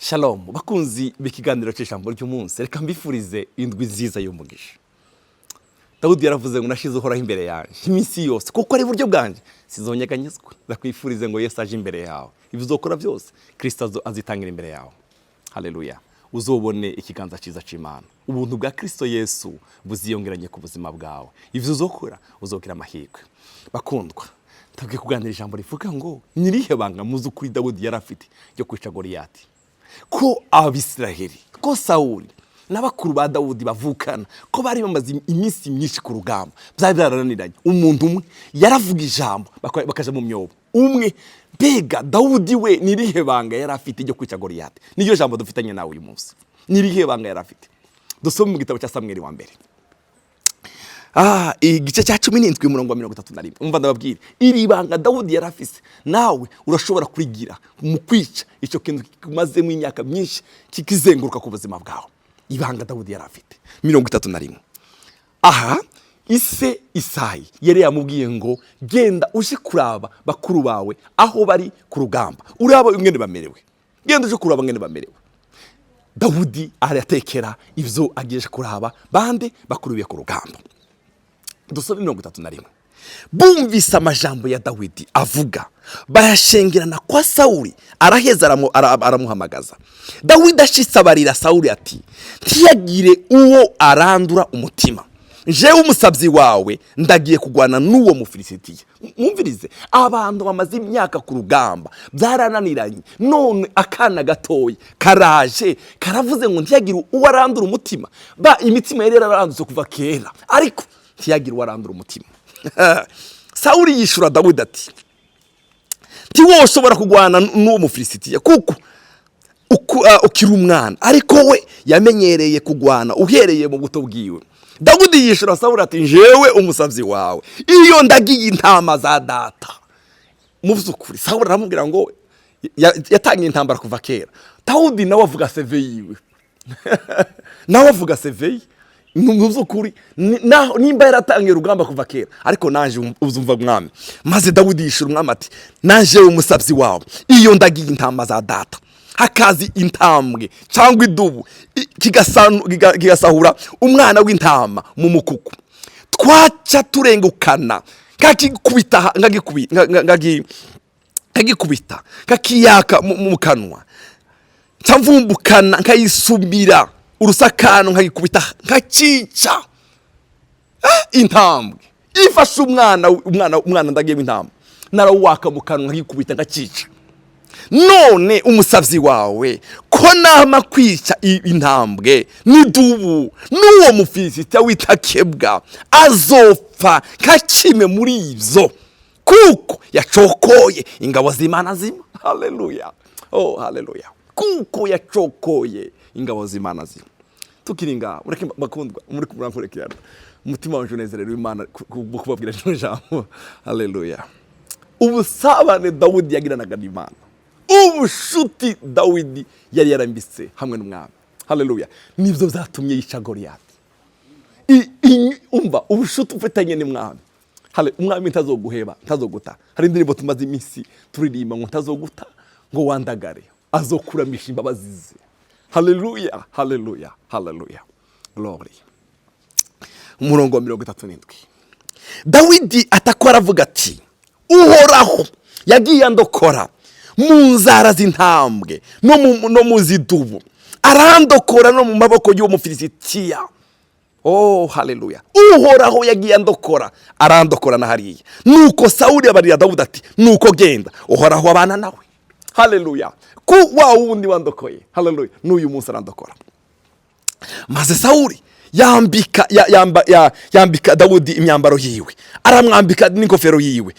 Shalom bakunzi b'ikiganiro cy'ijambo ry'umunsi, reka mbifurize indwi nziza y'umugisha. Dawudi yaravuze ngo nashize Uhoraho imbere yanjye iminsi yose, kuko ari iburyo bwanjye sizonyeganyezwa. Ndakwifurize ngo Yesu aje imbere yawe, ibyo uzokora byose Kristo azitangira imbere yawe. Haleluya! Uzobone ikiganza cyiza cy'Imana, ubuntu bwa Kristo Yesu buziyongeranye ku buzima bwawe. Ibyo uzokora uzogira amahirwe. Bakundwa, tubwiye kuganira ijambo rivuga ngo nyirihe banga muzi ukuri Dawudi yari afite ryo kwica Goliyati, ko Abisiraheli, ko Sawuli n'abakuru ba Dawudi bavukana, ko bari bamaze iminsi myinshi ku rugamba, byari byarananiranye. Umuntu umwe yaravuga ijambo bakaja mu myobo umwe. Mbega Dawudi we nirihe banga yari afite ryo kwica Goliyati? Niryo jambo dufitanye nawe uyu munsi. Nirihe banga yari afite? Dusome mu gitabo cya Samweli wa mbere, igice cya 17, umurongo wa 31. Umva ndababwira, iri banga Dawudi yari afise nawe urashobora kurigira mu kwica icyo kintu kimazemo imyaka myinshi kikizenguruka ku buzima bwawe. Ibanga Dawudi yari afite, 31. Aha ise Isayi yari yamubwiye ngo genda uje kuraba bakuru bawe aho bari ku rugamba, uraba ingene bamerewe, genda uje kuraba ingene bamerewe. Dawudi aratekera ibyo agiye kuraba bande bakuru be ku rugamba. Dusome 31. Bumvise amajambo ya Dawidi avuga, bayashengerana kwa Sawuli. Araheza aramuhamagaza. Dawidi ashitse abarira Sawuli ati: "Ntiyagire uwo arandura umutima, jewe umusabyi wawe ndagiye kugwana n'uwo Mufilisitiya." Mwumvirize, abantu bamaze imyaka ku rugamba byarananiranye, none akana gatoya karaje karavuze ngo ntiyagire uwo arandura umutima. Ba imitima yari yararandutse kuva kera, ariko ntiyagire uwo arandura umutima. Sawuli yishura Dawidi ati: "Ntiwoshobora kugwana n'uwo Mufilisitiya kuko ukiri umwana, ariko we yamenyereye kugwana uhereye mu buto bwiwe." Dawudi yishura Sawuli ati: "Njewe umusabyi wawe, iyo ndagiye intama za data." Mu by'ukuri Sawuli aramubwira ngo yatangiye intambara kuva kera. Dawudi nawe avuga CV yiwe, nawe avuga CV ye. Mu by'ukuri nimba yaratangiye urugamba kuva kera, ariko naje uzumva mwami. Maze Dawudi yishura umwami ati: "Naje umusabyi wawe, iyo ndagiye intama za data, hakazi intambwe cyangwa idubu kigasahura umwana w'intama mu mukuku, twaca turengukana nkagikubita nkagikubita nkakiyaka mu kanwa, nca nkayisumira urusakano nkagikubita nkacica." Intambwe ifashe umwana ndagiye w'intama, narawaka mu kanwa nkagikubita nkacica. None umusabyi wawe ko nama kwica intambwe n'idubu, n'uwo Mufilisitiya w'itakebwa azopfa nka kimwe muri ibyo, kuko yacokoye ingabo z'Imana zima. Haleluya, oh haleluya! Kuko yacokoye ingabo z'Imana zima. Tukiri ngaho, mureke bakundwa muri murankurikirana, umutima wanje unezerewe Imana kubabwira rino jambo. Haleluya! Ubusabane Dawudi yagiranaga n'Imana, ubushuti Dawidi yari yarambitse hamwe n'umwami, haleluya, nibyo byatumye yica Goliyati. Umva, ubushuti ufitanye n'umwami, umwami ntazoguheba, ntazoguta. Hari indirimbo tumaze iminsi turirimba ngo ntazoguta ngo wandagare, azokuramisha imbabazi ze. Haleluya, haleluya, haleluya, glory! Umurongo wa 37. Dawidi atakora avuga ati: "Uhoraho yagiye andokora mu nzara z'intambwe no mu zidubu, arandokora no mu maboko y'uwo Mufilisitiya." Oh haleluya! Uhoraho yagiye andokora, arandokora na hariya. Nuko Sawuli abarira Dawudi ati: "Nuko genda, Uhoraho abana nawe." Haleluya! Ku wa wundi wandokoye, haleluya, n'uyu munsi arandokora. Maze Sawuli yambika Dawudi imyambaro yiwe, aramwambika n'ingofero yiwe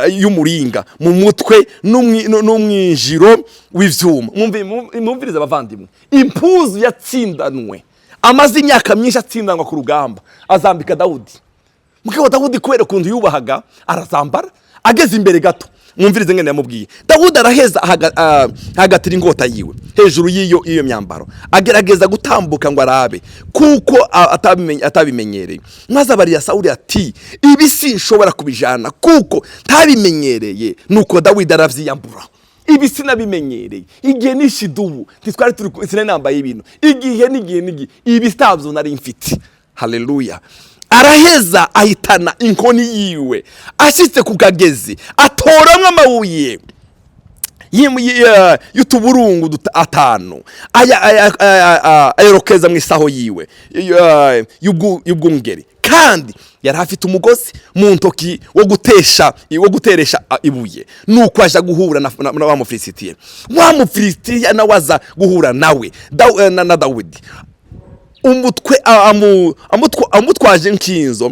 y'umuringa mu mutwe n'umwinjiro w'ivyuma. Mwumvirize abavandimwe, impuzu yatsindanwe, amaze imyaka myinshi atsindanwa ku rugamba, azambika Dawudi. Mugabo Dawudi, kubera ukuntu yubahaga, arazambara. Ageze imbere gato, mwumvirize ngene yamubwiye. Dawudi araheza ahagatira ingota yiwe hejuru y'iyo myambaro, agerageza gutambuka ngo arabe, kuko atabimenyereye. Maze abarira Sawuli ati: "Ibi sinshobora kubijana kuko ntabimenyereye." Nuko Dawidi aravyiyambura. Ibi sinabimenyereye. Igihe nishidubu ntitwari turi sinari nambaye ibintu. Igihe n'igihe n'igihe ibi sitabyo nari mfite. Haleluya. Araheza ahitana inkoni yiwe, ashyitse ku kagezi atoramwo amabuye y'utuburungu atanu, ayorokeza mu isaho yiwe y'ubwungeri. Kandi yari afite umugozi mu ntoki wo guteresha ibuye. Nuko aja guhura na wa Mufilisitiya. Wa Mufilisitiya nawe aza guhura nawe na Dawidi, umutwe amutwaje nkinzo,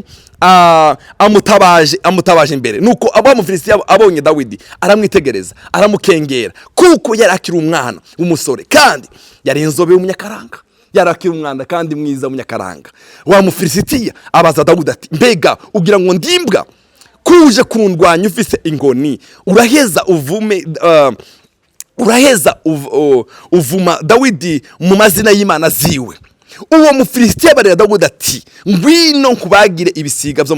amutabaje imbere. Nuko abo Mufilisitiya abonye Dawidi, aramwitegereza, aramukengera, kuko yari akiri umwana w'umusore kandi yari inzobe y'umunyakaranga. Yari akiri umwana kandi mwiza w'umunyakaranga. Wa Mufilisitiya abaza Dawidi ati: "Mbega ugira ngo ndimbwa kuje kundwanya ufise ingoni?" Uraheza uvume uraheza uvuma Dawidi mu mazina y'imana ziwe. Uwo Mufilisitiya abarira Dawidi ati: "Ngwino nkubagire ibisiga byo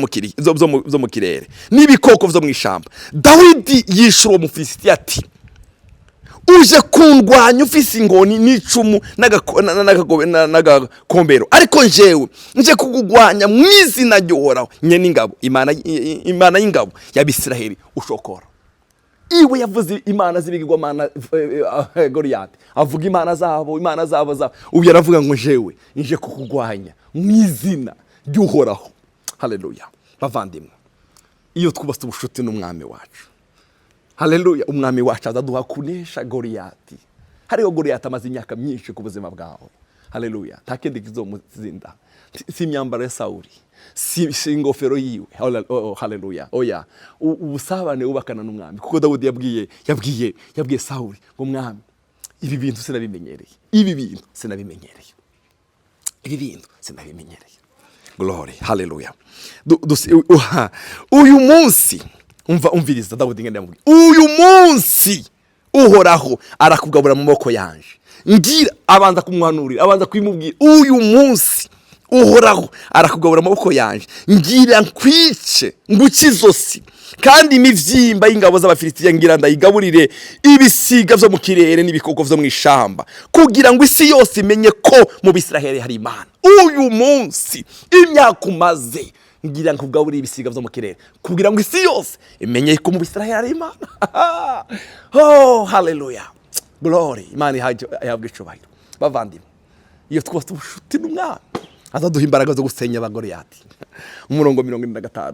mu kirere n'ibikoko byo mu ishyamba." Dawidi yishura uwo Mufilisitiya ati: "Uje kundwanya ufise ingoni n'icumu n'agakombero, ariko njewe nje kugugwanya mu izina ry'Uhoraho nyene ingabo, Imana y'ingabo y'Abisiraheli ushokora." Iwe yavuze imana z'ibigirwamana, Goliyati avuga imana zabo, imana zabo zabo. Ubu yaravuga ngo: "Jewe nje kukugwanya mu izina ry'Uhoraho." Haleluya. Bavandimwe, iyo twubatse ubushuti n'Umwami wacu, haleluya, Umwami wacu azaduha kunesha Goliyati. Hariho Goliyati amaze imyaka myinshi ku buzima bwawe. Haleluya. Nta kindi kizomutsinda, si imyambaro ya Sawuli, si ingofero yiwe. Oh, haleluya. Oya, ubusabane wubakana n'Umwami, kuko Dawudi yabwiye Sawuli ngo: "Mwami, ibi bintu sinabimenyereye, ibi bintu sinabimenyereye, ibi bintu sinabimenyereye." Glory, haleluya. Uyu munsi, umva, umviriza Dawudi ngende yamubwiye: "Uyu munsi Uhoraho arakugabura mu maboko yanje." Ngira abanza kumwanurira, abanza kubimubwira: "Uyu munsi Uhoraho arakugabura amaboko yanje, ngira nkwice, nguce izosi, kandi imivyimba y'ingabo z'Abafilisitiya ngira ndayigaburire ibisiga vyo mu kirere n'ibikoko vyo mu ishamba, kugira ngo isi yose imenye ko mu Bisiraheli hari Imana." Uyu munsi, imyaka umaze, ngira nkugaburire ibisiga vyo mu kirere kugira ngo isi yose imenye ko mu Bisiraheli hari Imana. Oh, haleluya, glory. Imana ihabwe icubahiro. Bavandimwe, iyo twose ubushuti n'Umwami, azaduha imbaraga zo gusenya Abagoriyati. Umurongo 45: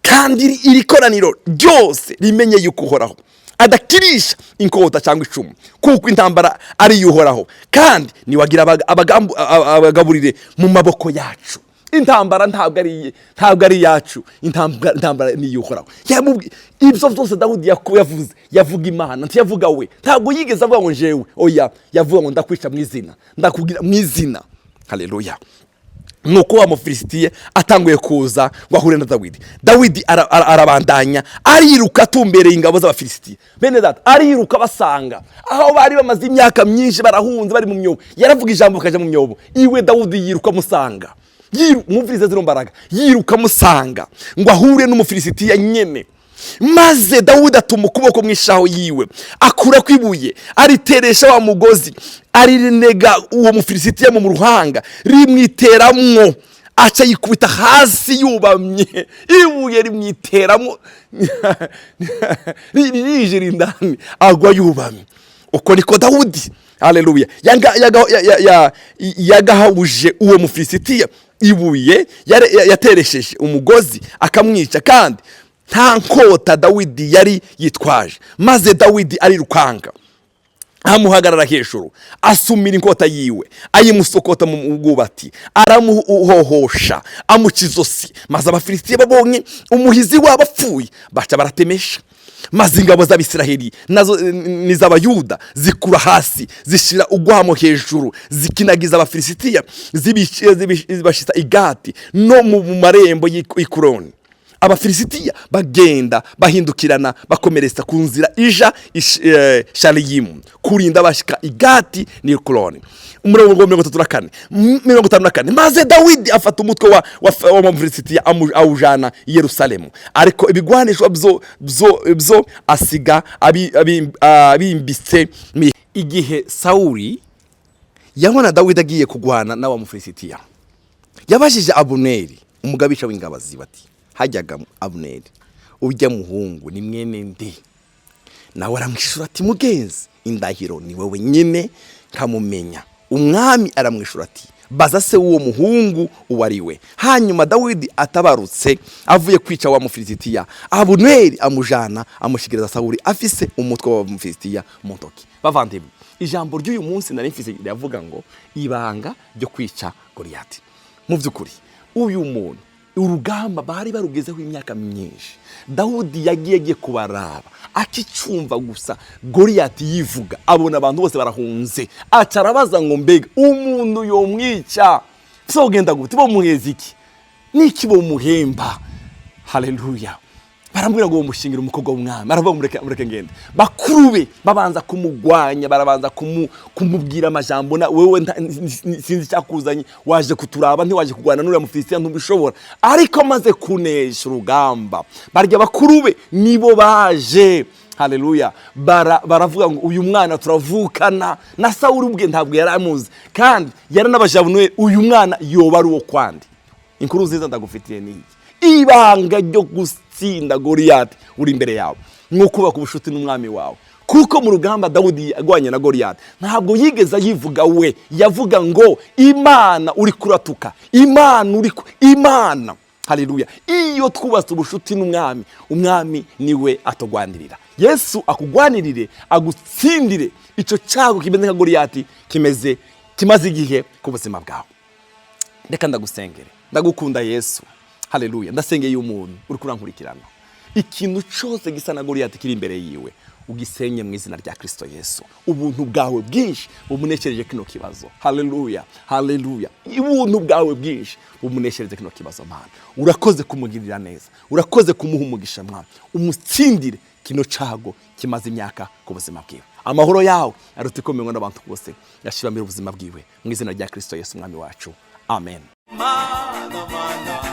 "Kandi iri koraniro ryose rimenye yuko Uhoraho adakirisha inkota cyangwa icumu, kuko intambara ari iy'Uhoraho, kandi niwagira abagaburire mu maboko yacu." Intambara ntabwo ari iyacu, intambara ni iy'Uhoraho. Ibyo byose Dawudi yavuze, yavuga Imana, ntiyavuga we. Ntabwo yigeze avuga ngo njewe, oya. Yavuga ngo: "Ndakwica mu izina, ndakubwira mu izina." Haleluya. Nuko wa Mufilisitiya atanguye kuza ngo ahure na Dawidi, Dawidi arabandanya ariruka atumbereye ingabo z'Abafilisitiya. Bene data, ariruka basanga aho bari bamaze imyaka myinshi barahunze, bari mu myobo. Yaravuga ijambo bakajya mu myobo. Iwe Dawudi yiruka amusanga. Mwumvirize zino mbaraga. Yiruka amusanga ngo ahure n'Umufilisitiya nyene. Maze Dawudi atuma ukuboko mu ishaho yiwe, akura ku ibuye, ariteresha wa mugozi, arinega uwo Mufilisitiya mu ruhanga, rimwiteramwo, aca yikubita hasi yubamye. Ibuye rimwiteramwo, rinjira indani, agwa yubamye. Uko niko Dawudi, haleluya, yagahawuje uwo Mufilisitiya ibuye yateresheje umugozi, akamwica, kandi nta nkota Dawidi yari yitwaje. Maze Dawidi arirukanga amuhagarara hejuru, asumira inkota yiwe, ayimusokota mu bwubati, aramuhohosha, amuca izosi. Maze Abafilisitiya babonye umuhizi wabo apfuye, baca baratemesha. Maze ingabo z'Abisiraheli nazo n'iz'Abayuda zikura hasi, zishyira ugwamo hejuru, zikinagiza Abafilisitiya, zibashitsa i Gati no mu marembo y'Ikuroni. Abafilisitiya bagenda bahindukirana, bakomeretsa ku nzira ija Shaliyimu, kurinda bashika Igati ni Ekuroni. Umurongo wa 34, 54: maze Dawidi afata umutwe wa Mufilisitiya, awujana i Yerusalemu, ariko ibigwanisho byo asiga abimbitse. Igihe Sawuli yabona Dawidi agiye kugwana n'Abamufilisitiya, yabajije Abuneri, umugabisha w'ingabo ziwe, ati: "Hajyaga Abuneri, ujya muhungu ni mwene nde?" Nawe aramwishura ati: "Mugenzi, indahiro ni wowe nyine nkamumenya." Umwami aramwishura ati: "Baza se w'uwo muhungu uwo ari we." Hanyuma Dawidi atabarutse avuye kwica wa Mufilisitiya, Abuneri amujana amushikiriza Sawuli afise umutwe wa Mufilisitiya mu ntoki. Bavandimwe, ijambo ry'uyu munsi nari mfise riravuga ngo ibanga ryo kwica Goliyati. Mu by'ukuri uyu muntu urugamba bari barugezeho imyaka myinshi. Dawudi yagiye agiye kubaraba, akicumva gusa Goliyati yivuga, abona abantu bose barahunze, aca arabaza ngo: "Mbega umuntu yomwica genda gute? Bomuheza iki? Niki bomuhemba?" Haleluya! Baramubwira ngo bamushingira umukobwa w'umwami. Aravuga ngo: "Mureke, mureke ngende." Bakuru be babanza kumugwanya, barabanza kumubwira amajambo: "Na wewe sinzi icyakuzanye, waje kuturaba, ntiwaje kurwana n'uriya Mufilisitiya, ntubishobora." Ariko amaze kunesha urugamba, barya bakuru be nibo baje. Haleluya! Baravuga ngo: "Uyu mwana turavukana." Na Sawuli ubwe ntabwo yari amuzi, kandi yaranabajabunuye: "Uyu mwana yoba ari uwo kwandi?" Inkuru nziza ndagufitiye ni iyi: ibanga ryo gutsinda Goliyati uri imbere yawe ni ukubaka ubucuti n'umwami wawe, kuko mu rugamba Dawudi yarwanye na Goliyati ntabwo yigeze ayivuga we, yavuga ngo: "Imana uri kuratuka, Imana uri Imana." Haleluya! Iyo twubatse ubucuti n'umwami, umwami niwe atugwanirira. Yesu akugwanirire, agutsindire icyo cyago kimeze nka Goliyati, kimaze igihe ku buzima bwawe. Reka ndagusengere. Ndagukunda Yesu. Haleluya! Ndasengeye umuntu uri kurankurikirana, ikintu cyose gisa na Goliyati kiri imbere yiwe ugisenye mu izina rya Kristo Yesu. Ubuntu bwawe bwinshi bumuneshereje kino kibazo. Haleluya, haleluya! Ubuntu bwawe bwinshi bumuneshereze kino kibazo. Mana, urakoze kumugirira neza, urakoze kumuha umugisha. Mwana, umutsindire kino cago kimaze imyaka ku buzima bwiwe. Amahoro yawe aruta ikomewe n'abantu bose yashibamira ubuzima bwiwe mu izina rya Kristo Yesu umwami wacu. Amen. Mana, mana.